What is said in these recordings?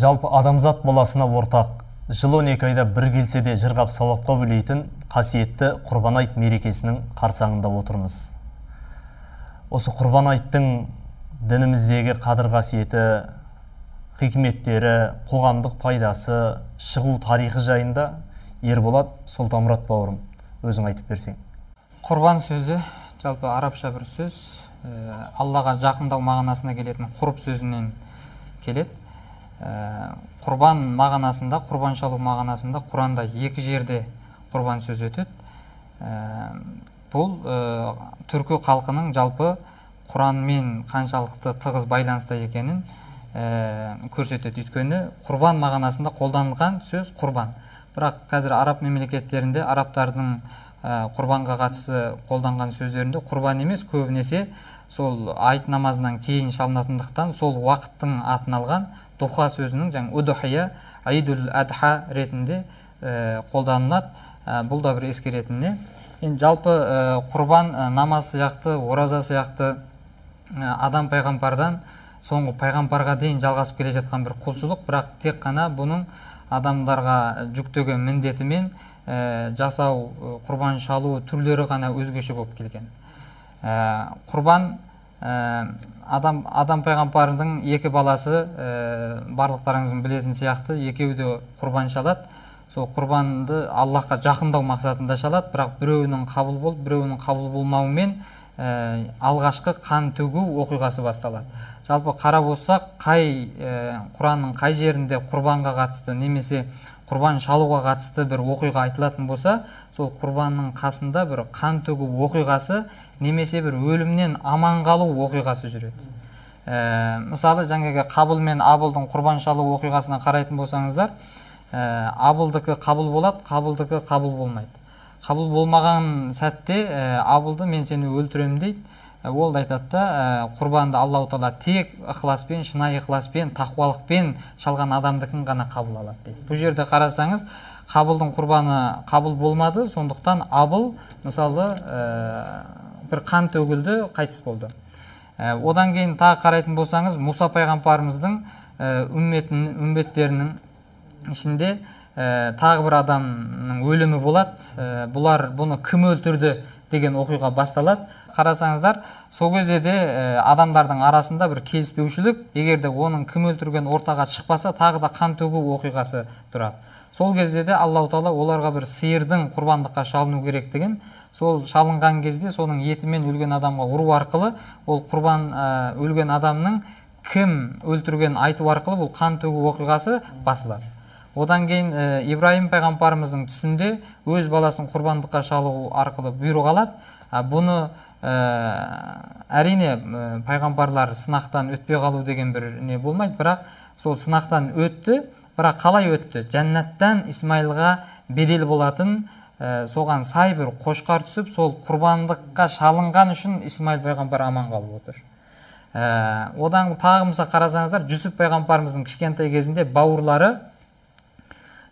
Жалпы адамзат баласына ортақ, жыл 12 айда бір келсе де жырғап сауапқа бөлейтін қасиетті Құрбан айт мерекесінің қарсаңында отырмыз. Осы Құрбан айттың дініміздегі қадір қасиеті, хикметтері, қоғамдық пайдасы, шығу тарихы жайында Ерболат Сұлтанмұрат бауырым, өзің айтып берсең. Құрбан сөзі жалпы арабша бір сөз, Аллаға жақындау мағынасына келетін құрып сөзінен келеді. Құрбан мағынасында, құрбан шалу мағынасында Құранда екі жерде құрбан сөзі өтеді. Бұл түркі халқының жалпы Құранмен қаншалықты тығыз байланыста екенін көрсетеді. Өйткені құрбан мағынасында қолданылған сөз құрбан. Бірақ қазір араб мемлекеттерінде арабтардың құрбанға қатысты қолданған сөздерінде құрбан емес, көбінесе сол айт намазынан кейін шалынатындықтан сол уақыттың атын алған духа сөзінің жаңа удухия, айдул адха ретінде қолданылады. Бұл да бір ескеретініне. Енді жалпы құрбан намаз сияқты, ораза сияқты адам пайғамбардан соңғы пайғамбарға дейін жалғасып келе жатқан бір құлшылық, бірақ тек қана бұның адамдарға жүктеген міндетімен жасау, құрбан шалу түрлері ғана өзгеше болып келген. Құрбан адам пайғамбардың екі баласы, барлықтарыңыздың білетін сияқты, екеуі де құрбан шалады. Сол құрбанды Аллаһқа жақындау мақсатында шалады, бірақ біреуінің қабыл болып, біреуінің қабыл болмауымен алғашқы қан төгу оқиғасы басталады. Жалпы қарап отырсақ, қай Құранның қай жерінде құрбанға қатысты немесе құрбан шалуға қатысты бір оқиға айтылатын болса, сол құрбанның қасында бір қан төгу оқиғасы немесе бір өлімнен аман қалу оқиғасы жүреді. Мысалы, жаңағы Қабыл мен Абылдың құрбан шалу оқиғасына қарайтын болсаңыздар, Абылдікі қабыл болады, Қабылдікі қабыл болмайды. Қабыл болмаған сәтте Абылды мен сені өлтіремін дейді. Ол да айтады да, құрбанды Аллаһу тағала тек ықыласпен, шынайы ықыласпен, тақуалықпен шалған адамдікін ғана қабыл алады дейді. Бұл жерде қарасаңыз, Қабылдың құрбаны қабыл болмады, сондықтан Абыл мысалы бір қан төгілді, қайтыс болды. Одан кейін тағы қарайтын болсаңыз, Мұса пайғамбарымыздың үмбеттерінің ішінде тағы бір адамның өлімі болады. Бұлар бұны кім өлтірді деген оқиға басталады. Қарасаңыздар, сол кезде де адамдардың арасында бір келіспеушілік, егер де оның кім өлтірген ортаға шықпаса, тағы да қан төгу оқиғасы тұрады. Сол кезде де Аллаһу тағала оларға бір сиырдың құрбандыққа шалыну керектігін, сол шалынған кезде соның етімен өлген адамға ұру арқылы, ол құрбан өлген адамның кім өлтіргенін айту арқылы бұл қан төгу оқиғасы басылады. Одан кейін Ибраһим пайғамбарымыздың түсінде өз баласын құрбандыққа шалу арқылы бұйрық алады. Бұны әрине пайғамбарлар сынақтан өтпей қалу деген бір не болмайды, бірақ сол сынақтан өтті, бірақ қалай өтті? Жәннаттан Исмаилға бедел болатын, соған сай бір қошқар түсіп, сол құрбандыққа шалынған үшін Исмаил пайғамбар аман қалып отыр. Одан тағы мысал қарасаңыздар, Жүсіп пайғамбарымыздың кішкентай кезінде бауырлары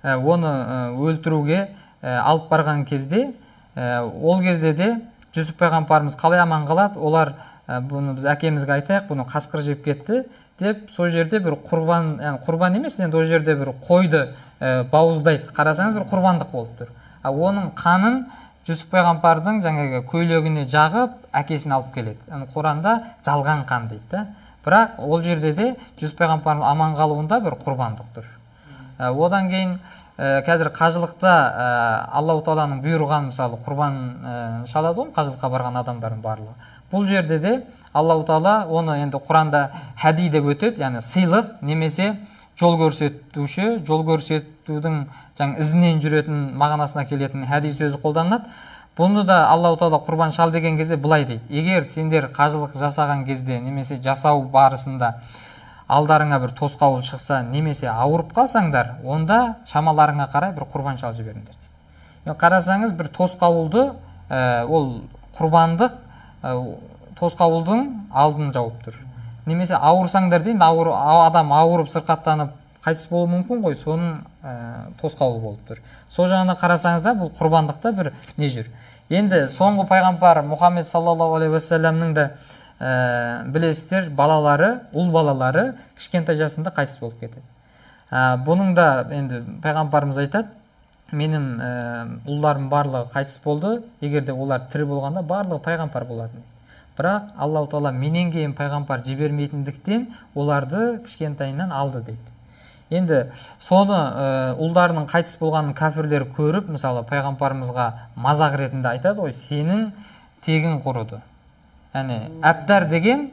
оны өлтіруге алып барған кезде, ол кезде де Жүсіп пайғамбарымыз қалай аман қалады? Олар бұны біз әкемізге айтайық, бұны қасқыр жеп кетті деп, сол жерде бір құрбан, яғни құрбан емес, енді ол жерде бір қойды бауыздайды. Қарасаңыз, бір құрбандық болып тұр. Оның қанын Жүсіп пайғамбардың жаңағы көйлегіне жағып, әкесін алып келеді. Яғни Құранда жалған қан дейді да. Бірақ ол жерде де Жүсіп пайғамбардың аман қалуында бір құрбандық тұр. Одан кейін қазір қажылықта Аллаһу тағаланың бұйырған, мысалы, құрбан шалады ғой қажылыққа барған адамдардың барлығы. Бұл жерде де Аллаһу тағала оны енді Құранда хәди деп өтеді, яғни сыйлық немесе жол көрсетуші, жол көрсетудің жаңа ізінен жүретін мағынасына келетін хәди сөзі қолданылады. Бұны да Аллаһу тағала құрбан шал деген кезде былай дейді: егер сендер қажылық жасаған кезде немесе жасау барысында алдарыңа бір тосқауыл шықса немесе ауырып қалсаңдар, онда шамаларыңа қарай бір құрбан шалып жіберіңдер дейді. Қарасаңыз, бір тосқауылды, ол құрбандық тосқауылдың алдын жауып тұр. Немесе ауырсаңдар дейін, адам ауырып сырқаттанып қайтыс болуы мүмкін ғой, соның тосқауылы болып тұр. Сол жағына қарасаңыздар, бұл құрбандықта бір не жүр. Енді соңғы пайғамбар Мұхаммед саллаллаху алейхи уассаламның да білесіздер, балалары, ұл балалары кішкентай жасында қайтыс болып кетеді. Бұның да енді пайғамбарымыз айтады, менің ұлдарым барлығы қайтыс болды, егер де олар тірі болғанда барлығы пайғамбар болатын. Бірақ Аллаһу тағала менен кейін пайғамбар жібермейтіндіктен оларды кішкентайынан алды дейді. Енді соны ұлдарының қайтыс болғанын кәпірлер көріп, мысалы пайғамбарымызға мазақ ретінде айтады ғой, сенің тегің құрыды. Яғни әптар деген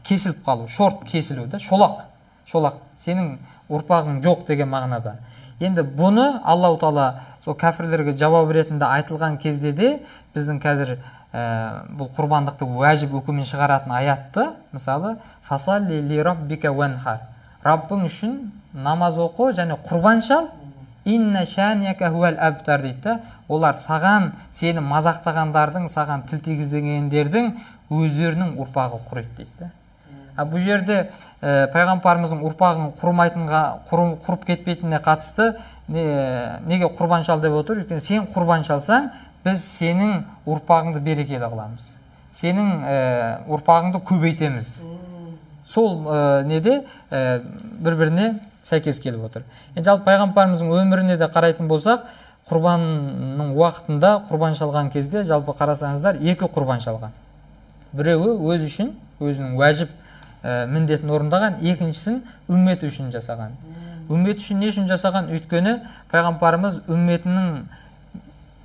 кесіліп қалу, шорт кесілу да, шолақ, шолақ, сенің ұрпағың жоқ деген мағынада. Енді бұны Аллаһу тағала сол кәпірлерге жауап ретінде айтылған кезде де біздің қазір бұл құрбандықты уәжіп үкімін шығаратын аятты, мысалы, фасалли ли раббика ванхар, Раббың үшін намаз оқы және құрбан шал, инна шанияка хуал абтар дейді да. Олар саған, сені мазақтағандардың, саған тіл тигізгендердің өздерінің ұрпағы құриды дейді да. А бұл жерде пайғамбарымыздың ұрпағын құрмайтынға, құрып кетпейтініне қатысты неге құрбан шал деп отыр? Өйткені сен құрбан шалсаң, біз сенің ұрпағыңды берекелі қыламыз, сенің ұрпағыңды көбейтеміз. Сол неде бір-біріне сәйкес келіп отыр. Енді жалпы пайғамбарымыздың өміріне де қарайтын болсақ, құрбанның уақытында құрбан шалған кезде жалпы қарасаңыздар екі құрбан шалған. Біреуі өз үшін, өзінің уәжіп міндетін орындаған, екіншісін үмметі үшін жасаған. Үммет үшін не үшін жасаған? Өйткені пайғамбарымыз үмметінің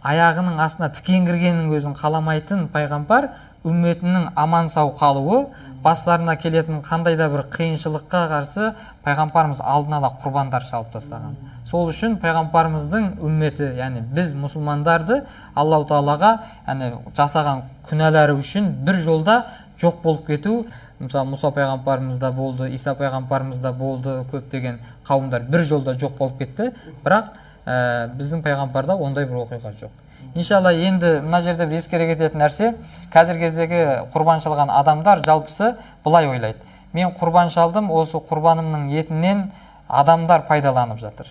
аяғының астына тікен кіргеннің өзін қаламайтын пайғамбар үмметінің аман сау қалуы, бастарына келетін қандай да бір қиыншылыққа қарсы пайғамбарымыз алдын ала құрбандар шалып тастаған. Сол үшін пайғамбарымыздың үмметі, яғни біз мұсылмандарды Аллаһу тағалаға, яғни жасаған күнәлары үшін бір жолда жоқ болып кету, мысалы Мұса пайғамбарымызда болды, Иса пайғамбарымызда болды, көптеген қауымдар бір жолда жоқ болып кетті, бірақ біздің пайғамбарда ондай бір оқиға жоқ. Иншалла, енді мына жерде бір ескере кететін нәрсе, қазіргі кездегі құрбан шалған адамдар жалпысы былай ойлайды: мен құрбан шалдым, осы құрбанымның етінен адамдар пайдаланып жатыр.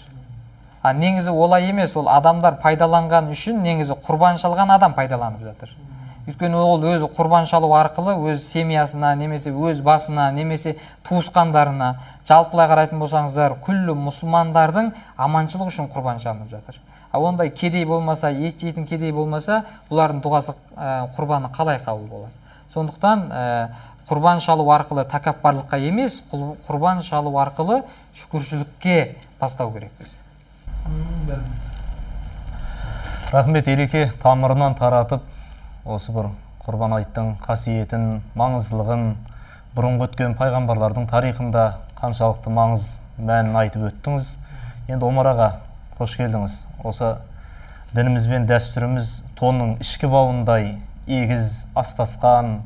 А негізі олай емес, ол адамдар пайдаланған үшін негізі құрбан шалған адам пайдаланып жатыр. Өйткені ол өзі құрбан шалу арқылы өз семьясына, немесе өз басына, немесе туысқандарына, жалпылай қарайтын болсаңыздар, күллі мұсылмандардың аманшылық үшін құрбан шалынып жатыр. А ондай кедей болмаса, ет жейтін кедей болмаса, бұлардың дұғасы, құрбаны қалай қабыл болады? Сондықтан құрбан шалу арқылы тәкаппарлыққа емес, құрбан шалу арқылы шүкіршілікке бастау керекпіз. Рахмет, Ереке, тамырынан таратып, осы бір құрбан айттың қасиетін, маңыздылығын, бұрынғы өткен пайғамбарлардың тарихында қаншалықты маңыз мәнін айтып өттіңіз. Енді Омар аға, қош келдіңіз. Осы дініміз бен дәстүріміз тонның ішкі бауындай егіз, астасқан,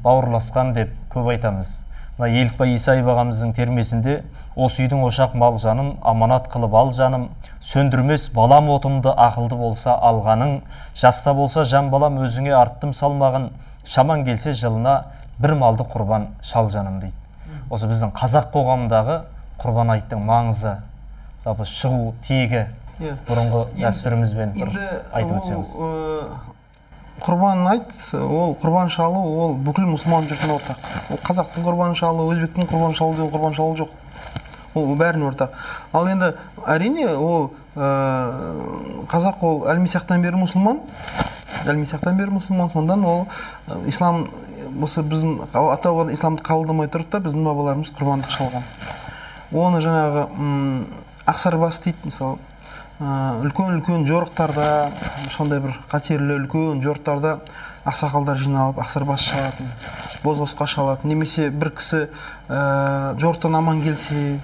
бауырласқан деп көп айтамыз. Мына Елікбай Исаев ағамыздың термесінде осы үйдің ошақ мал жанын аманат қылып ал жаным, сөндірмес балам отымды ақылды болса алғаның, жаста болса жан балам өзіңе арттым салмағын, шаман келсе жылына бір малды құрбан шал жаным дейді. Осы біздің қазақ қоғамындағы құрбан айттың маңызы, жалпы шығу тегі, бұрынғы дәстүрімізбен бір айтып өтсеңіз. Құрбан айт, ол құрбан шалу, ол бүкіл мұсылман жұртына ортақ. Ол қазақтың құрбан шалу, өзбектің құрбан шалу деген құрбан шалу жоқ. Ол бәріне ортақ. Ал енді әрине ол қазақ ол әлмисақтан бері мұсылман, әлмисақтан бері мұсылман, сондан ол ислам, осы біздің ата-бабалар исламды қабылдамай тұрып та біздің бабаларымыз құрбандық шалған. Оны жаңағы ақсарбас дейді, мысалы, үлкен-үлкен жорықтарда, сондай бір қатерлі үлкен жорықтарда ақсақалдар жиналып ақсарбас шалатын, бозғосқа шалатын, немесе бір кісі жорықтан аман келсе,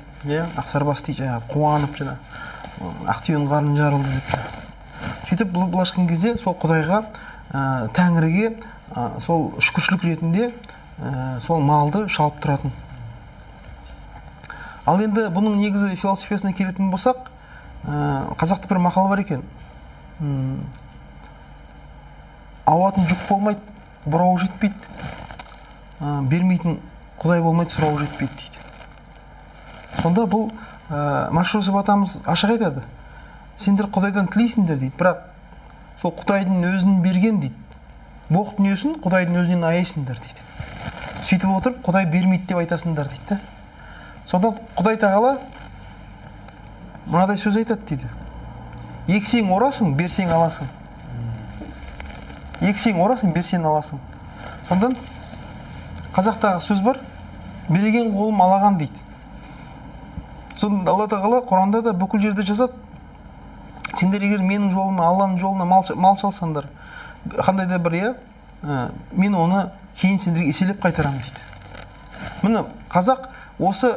ақсарбас дейді, жаңағы қуанып, жаңағы ақ түйенің қарны жарылды деп. Сөйтіп былашқан кезде сол Құдайға, Тәңірге сол шүкіршілік ретінде сол малды шалып тұратын. Ал енді бұның негізі философиясына келетін болсақ, қазақта бір мақал бар екен. Ауатын жүк болмайды, бұрауы жетпейді, бермейтін Құдай болмайды, сұрауы жетпейді дейді. Сонда бұл Мәшһүр Жүсіп атамыз ашық айтады. Сендер Құдайдан тілейсіңдер дейді, бірақ сол Құдайдың өзін берген дейді. Боқ дүниесін Құдайдың өзінен аяйсыңдар дейді. Сөйтіп отырып Құдай бермейді деп айтасыңдар дейді. Сонда Құдай тағала Мынадай сөз айтады дейді. Ексең орасың, берсең аласың. Ексең орасың, берсең аласың. Сондан қазақтағы сөз бар, береген қолым алаған дейді. Сонда Алла Тағала Құранда да бүкіл жерде жазады. Сендер егер менің жолыма, Алланың жолына мал шалсаңдар, қандай да бір, мен оны кейін сендерге еселеп қайтарамын дейді. Міне қазақ осы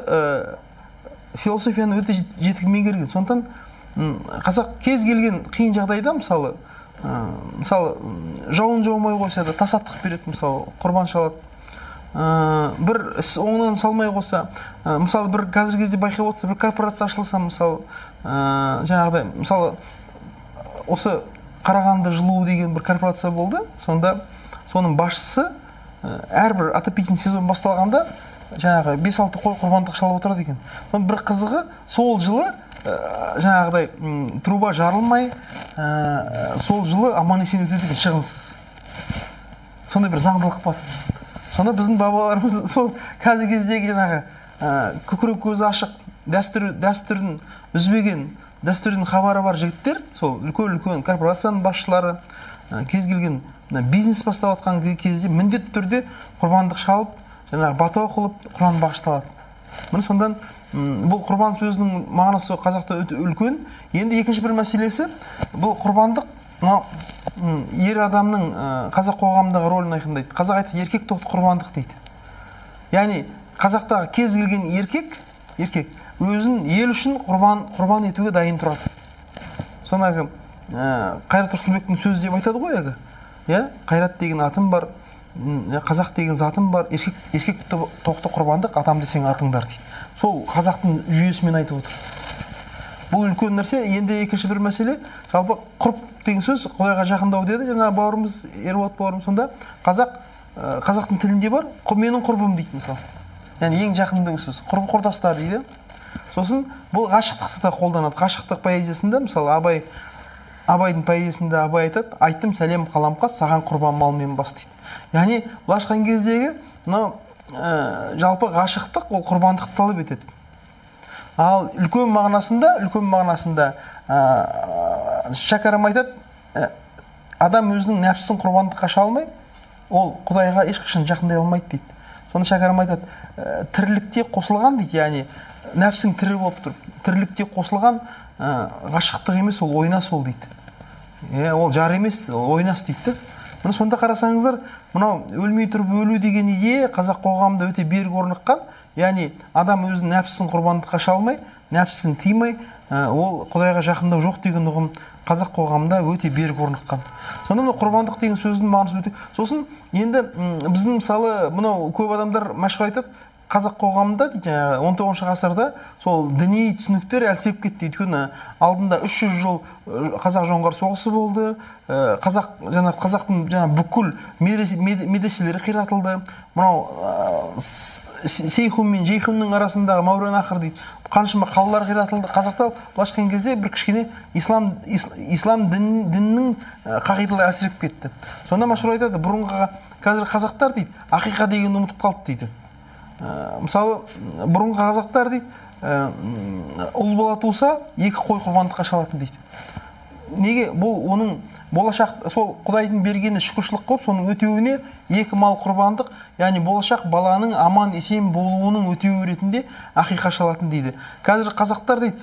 философияны өте жетік меңгерген. Сондықтан қазақ кез келген қиын жағдайда, мысалы жауын жаумай қойса да тасаттық береді, мысалы құрбан шалады. Бір іс оңынан салмай қойса, мысалы бір қазіргі кезде байқап отырса, бір корпорация ашылса, мысалы жаңағыдай, мысалы осы Қарағанды жылуы деген бір корпорация болды. Сонда соның басшысы әрбір отопительный сезон басталғанда жаңағы 5-6 қой құрбандық шалып отырады екен. Соның бір қызығы, сол жылы жаңағыдай труба жарылмай, сол жылы аман есен өтеді екен, шығынсыз. Сондай бір заңдылық бар. Сонда біздің бабаларымыз сол қазіргі кездегі жаңағы көкірек көзі ашық, дәстүрін үзбеген, дәстүрдің хабары бар жігіттер, сол үлкен-үлкен корпорацияның басшылары, кез келген бизнес бастап жатқан кезде міндетті түрде құрбандық шалып, жаңағы бата оқылып, құран бағышталады. Міне сондан бұл құрбан сөзінің мағынасы қазақта өте үлкен. Енді екінші бір мәселесі, бұл құрбандық мынау ер адамның қазақ қоғамындағы рөлін айқындайды. Қазақ айтады, еркек тоқты құрбандық дейді. Яғни қазақтағы кез келген еркек өзін ел үшін құрбан етуге дайын тұрады. Сондағы Қайрат Рысқұлбектің сөзі деп айтады ғой, әлгі. Иә, Қайрат деген атым бар, қазақ деген затым бар, еркек тоқты құрбандық, атам десең атыңдар дейді. Сол қазақтың жүйесімен айтып отыр. Бұл үлкен нәрсе. Енді екінші бір мәселе, жалпы құрып деген сөз Құдайға жақындау деді жаңа бауырымыз, Ерболат бауырымыз. Сонда қазақтың тілінде бар, менің құрбым дейді мысалы. Яғни ең жақын деген сөз, құрбы құрдастар дейді. Сосын бұл ғашықтықты да қолданады. Ғашықтық поэзиясында, мысалы, Абайдың поэзиясында Абай айтады, айттым сәлем қаламқас, саған құрбан мал мен бас дейді. Яғни былайша айтқан кездегі мынау жалпы ғашықтық ол құрбандықты талап етеді. Ал үлкен мағынасында Шәкәрім айтады, адам өзінің нәпсісін құрбандыққа шалмай, ол Құдайға ешқашан жақындай алмайды дейді. Сонда Шәкәрім айтады, тірлікте қосылған дейді, яғни нәпсің тірі болып тұрып, тірлікте қосылған ғашықтық емес, ол ойнас ол дейді. Ол жар емес, ол ойнас дейді. Міне сонда қарасаңыздар, мынау өлмей тұрып өлу деген идея қазақ қоғамында өте берік орныққан. Яғни адам өзінің нәпсісін құрбандыққа шалмай, нәпсісін тыймай, ол Құдайға жақындау жоқ деген ұғым қазақ қоғамында өте берік орныққан. Сонда мынау құрбандық деген сөздің мағынасы өте. Сосын енді біздің мысалы мынау көп адамдар мәшһүр айтады, қазақ қоғамында дейді, 19 ғасырда сол діни түсініктер әлсіреп кетті. Өйткені алдында 300 жыл қазақ жоңғар соғысы болды, қазақтың жаңа бүкіл медреселері қиратылды. Мынау Сейхун мен Жейхунның арасындағы Мәуереннахр дейді, қаншама қалалар қиратылды. Қазақта былайша айтқан кезде бір кішкене ислам дінінің қағидалары әлсіреп кетті. Сонда мәшһүр айтады, бұрынғы қазір қазақтар дейді, ақиқа дегенді ұмытып қалды дейді. Мысалы, бұрынғы қазақтар дейді, ұл бала туса, 2 қой құрбандыққа шалатын дейді. Неге? Бұл оның болашақ, сол Құдайдың бергені шүкіршілік қылып, соның өтеуіне 2 мал құрбандық, яғни болашақ баланың аман есен болуының өтеуі ретінде ақиқа шалатын дейді. Қазір қазақтар дейді,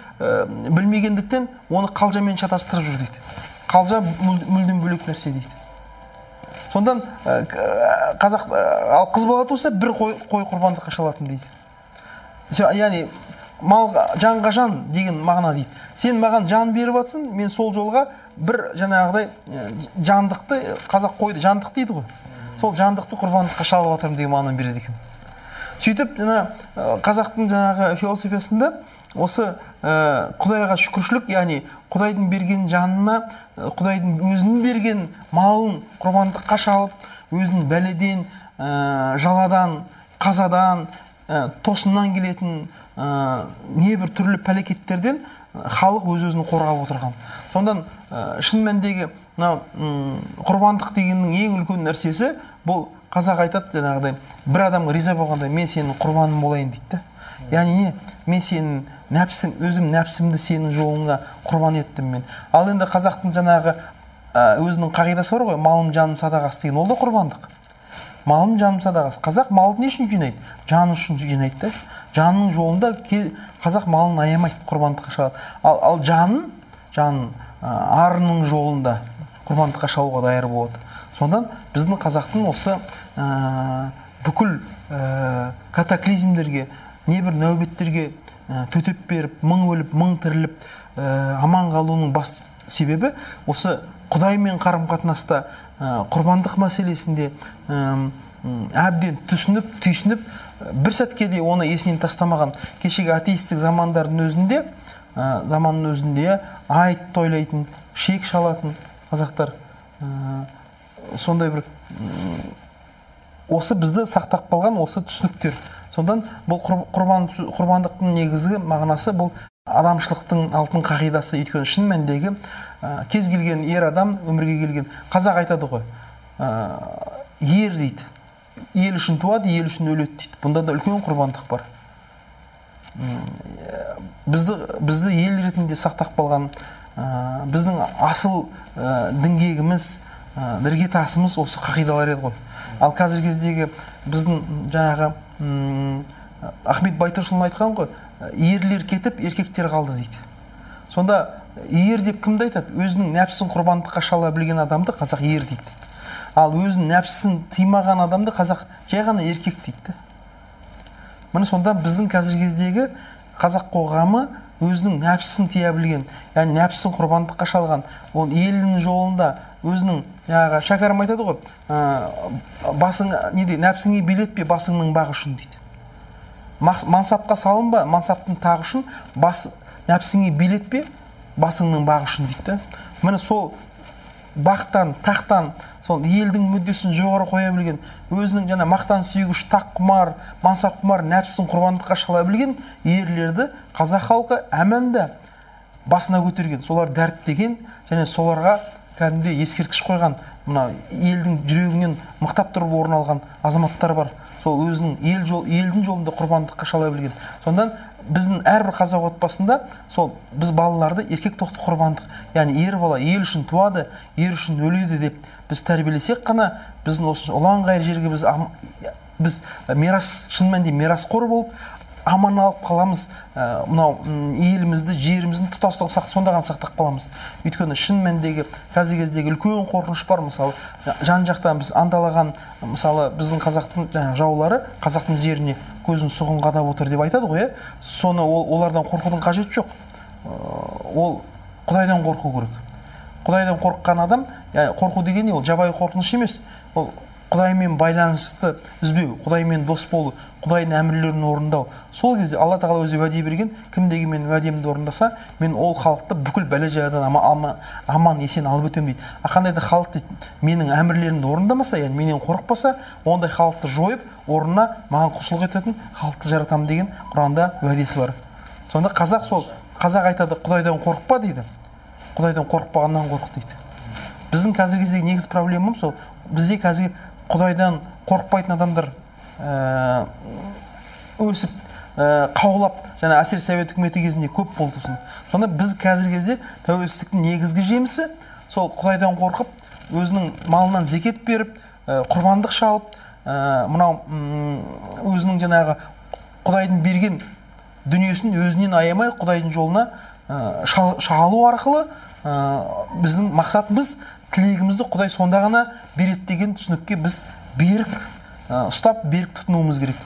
білмегендіктен оны қалжамен шатастырып жүр дейді. Қалжа мүлдем бөлек нәрсе дейді. Сондан қазақ, ал қыз бала туса, бір қой құрбандыққа шалатын дейді. Яғни мал жанға жан деген мағына дейді. Сен маған жан беріп атсың, мен сол жолға бір жаңағыдай жандықты, қазақ қойды жандық дейді ғой. Сол жандықты құрбандыққа шалып жатырмын деген мағынаны береді екен. Сөйтіп жаңа қазақтың жаңағы философиясында осы Құдайға шүкіршілік, яғни Құдайдың берген жанына, Құдайдың өзінің берген малын құрбандыққа шалып, өзін бәледен, жаладан, қазадан, тосыннан келетін небір түрлі пәлекеттерден халық өз-өзін қорғап отырған. Сондан шын мәніндегі мынау құрбандық дегеннің ең үлкен нәрсесі бұл қазақ айтады жаңағыдай, бір адамға риза болғанда мен сенің құрбаның болайын дейді. Яғни не? Мен сенің Нәпсің, өзім нәпсімді сенің жолыңа құрбан еттім мен. Ал енді қазақтың жаңағы өзінің қағидасы бар ғой, малым жаным садағасы деген, ол да құрбандық. Малым жаным садағасы. Қазақ малды не үшін жинайды? Жаны үшін жинайды да. Жанның жолында қазақ малын аямайды, құрбандыққа шалады. Ал жанын арының жолында құрбандыққа шалуға даяр болады. Сондан біздің қазақтың осы бүкіл катаклизмдерге, небір нәубеттерге төтеп беріп, мың өліп, мың тіріліп, аман қалуының бас себебі осы Құдаймен қарым-қатынаста, құрбандық мәселесінде әбден түсініп, түйсініп, бір сәтке де оны есінен тастамаған. Кешегі атеистік замандардың өзінде, айт тойлайтын, шек шалатын қазақтар, сондай бір осы бізді сақтап қалған осы түсініктер. Сондан бұл құрбандықтың негізгі мағынасы бұл адамшылықтың алтын қағидасы. Өйткені шын мәніндегі кез келген ер адам өмірге келген, қазақ айтады ғой, ер дейді, ел үшін туады, ел үшін өледі дейді. Бұнда да үлкен құрбандық бар. Бізді ел ретінде сақтап қалған, біздің асыл діңгегіміз, іргетасымыз осы қағидалар еді ғой. Ал қазіргі кездегі біздің жаңағы Ахмет Байтұрсынұлы айтқан ғой, ерлер кетіп, еркектер қалды дейді. Сонда ер деп кімді айтады? Өзінің нәпсісін құрбандыққа шала білген адамды қазақ ер дейді. Ал өзінің нәпсісін тыймаған адамды қазақ жай ғана еркек дейді. Міне сонда біздің қазіргі кездегі қазақ қоғамы өзінің нәпсісін тия білген, яғни нәпсісін құрбандыққа шалған, ол елінің жолында өзінің, жаңағы Шәкәрім айтады ғой, басың не дейді, нәпсіңе билетпе басыңның бағы үшін дейді. Мансапқа салынба, мансаптың тағы үшін, нәпсіңе билетпе басыңның бағы үшін дейді. Міне сол бақтан, тақтан, сол елдің мүддесін жоғары қоя білген, өзінің жаңа мақтан сүйгіш, тақ құмар, мансап құмар, нәпсісін құрбандыққа шала білген ерлерді қазақ халқы әмәнда басына көтерген, солар дәріптеген және соларға кәдімгідей ескерткіш қойған, мына елдің жүрегінен мықтап тұрып орын алған азаматтар бар. Сол өзінің елдің жолында құрбандыққа шала білген. Сондан біздің әрбір қазақ отбасында сол біз балаларды еркек тоқты құрбандық, яғни ер бала ел үшін туады, ер үшін өледі деп біз тәрбиелесек қана біздің осы ұлан-ғайыр жерге біз мирас, шын мәнінде мирасқор болып аман алып қаламыз, мынау елімізді, жеріміздің тұтастығын сонда ғана сақтап қаламыз. Өйткені шын мәніндегі қазіргі кездегі үлкен қорқыныш бар. Мысалы, жан-жақтан біз анталаған, мысалы, біздің қазақтың жаулары қазақтың жеріне көзін сұғын қадап отыр деп айтады ғой, соны олардан қорқудың қажеті жоқ. Ол Құдайдан қорқу керек. Құдайдан қорыққан адам, яғни қорқу деген не? Ол жабайы қорқыныш емес. Ол Құдаймен байланысты үзбеу, Құдаймен дос болу, Құдайдың әмірлерін орындау. Сол кезде Алла Тағала өзі уәде берген, кім дегенмен уәдемді орындаса, мен ол халықты бүкіл бәле-жаладан аман есен алып өтемін дейді. А қандай да халық дейді, менің әмірлерімді орындамаса, яғни менен қорықпаса, ондай халықты жойып, орнына маған құлшылық ететін халықты жаратамын деген Құранда уәдесі бар. Сонда қазақ сол, қазақ айтады, Құдайдан қорықпа дейді. Құдайдан қорықпағаннан қорық дейді. Біздің қазіргі кездегі негізгі проблемамыз сол, бізде қазір Құдайдан қорықпайтын адамдар өсіп, қаулап, және әсіресе Совет үкіметі кезінде көп болды. Сонда біз қазіргі кезде тәуелсіздіктің негізгі жемісі сол Құдайдан қорқып, өзінің малынан зекет беріп, құрбандық шалып, мынау өзінің жаңағы Құдайдың берген дүниесін өзінен аямай Құдайдың жолына шалу арқылы біздің мақсатымыз, тілегімізді Құдай сонда ғана береді деген түсінікке біз берік ұстап, берік тұтынуымыз керек.